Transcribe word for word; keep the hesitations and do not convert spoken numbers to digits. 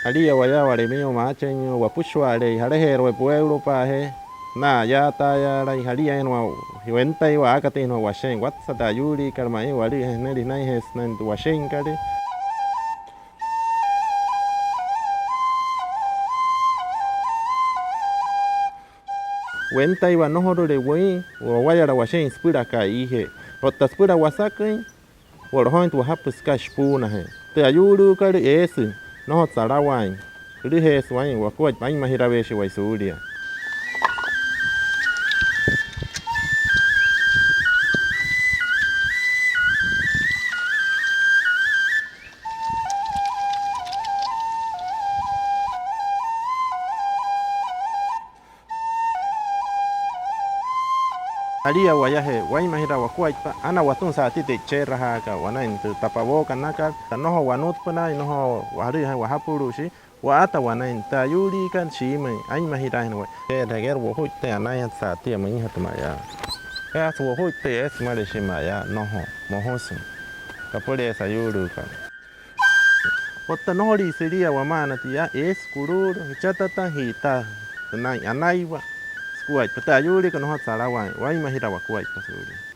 Jalia waya wale miyo maachenyuu wapüshua'ale'eya, jalajeerü waya pueulopa'ajee, na ayaataayalain, jaliainjana wentaiwa aakatüinjana washe'in. Watsa tü ayuuliikat ma'i, walü'üjee nünülia, jünainjeesü sünain tü washe'inkat. Wentaiwa nnojorule wüin wawayala washe'in süpüla ka'iijee. Otta süpüla wasaküin, wo'lojooin tü wajapü süka shipuunajee. Tü ayuuluukat eesü, nnojotsü alawaain. Jülüjeesü waa'in wakuaippa, aa'inmajiraweeshii waya suulia. Jalia wayajee, waa'inmajira wakuaippa, ana watüma sa'atia tü e'icherajaakat wanain tü tapawookat nakat, nnojo wanutpünaain, nnojo wajalü'üjaain wajapulu'u shia, wa'ata wanain tü ayuuliikat shiimüin, aa'inmajiraainjana waya. Eere, eere wojuittüin anainjatü sa'atia müinjatü mayaa. Easü wojuittüin, eesü maaleshii mayaa, nnojo, mojusü. Kapüleesü ayuuluukat. Otta nnojolii sülia wama'ana tia, eesü kuluulu, jüchatata, ji'itaa sünain anaiwa sukuaippa. Tü ayuuliikat nnojotsü alawaain, waa'inmajira wakuaippa suulia.